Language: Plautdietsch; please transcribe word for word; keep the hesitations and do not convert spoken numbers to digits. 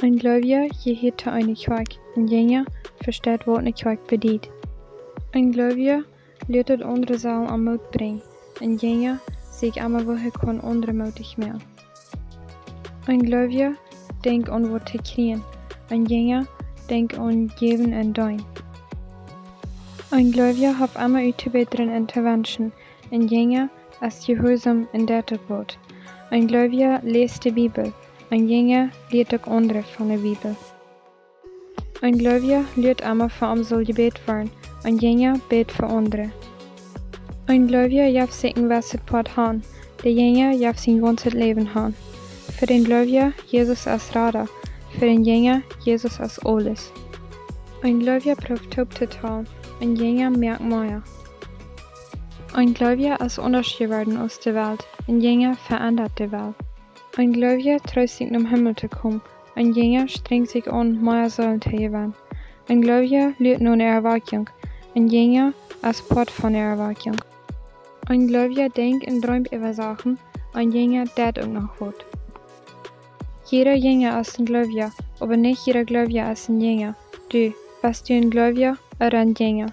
Een Gleewja jehieet to eene Kjoakj, een Jinja vesteit waut ne Kjoakj bediet. Een Gleewja lieet daut aundre sellen aum Moot brinjen, een Jinja sikj emma woo hee kaun aundre mootich moaken. Een Gleewja denkjt aun waut to kjrieen, een Jinja denkjt aun jäwen un deenen. Een Gleewja haft emma uttobätren un to wenschen, een Jinja es jehuarsom un deit uk waut. Een Gleewja läst de Bibel, een Jinja lieet uk aundre von de Bibel. Een Gleewja lieet emma fa am saul jebät woaren, een Jinja bät fa aundre. Een Gleewja jeft sikj een wesset Poat han, de Jinja jeft sien gaunzet Läwen han. Fa dän Gleewja Jesus es Rada, fa dän Jinja Jesus es aules. Een Gleewja prooft toop to talen, een Jinja moakt mea. Een Gleewja es aundasch jeworden aus de Welt, een Jinja veendat de Welt. Een Gleewja treest sikj nom Himmel to komen, een Jinja strenjt sikj aun mea Seelen to jewennen. Een Gleewja luat no ne Erwakjunk, een Jinja es Poat von de Erwakjunk. Een Gleewja denkjt un dreemt äwa Sachen, een Jinja deit uk noch waut. Jieda Jinja es een Gleewja, oba nich jieda Gleewja es een Jinja. Du, best du een Gleewja ooda een Jinja?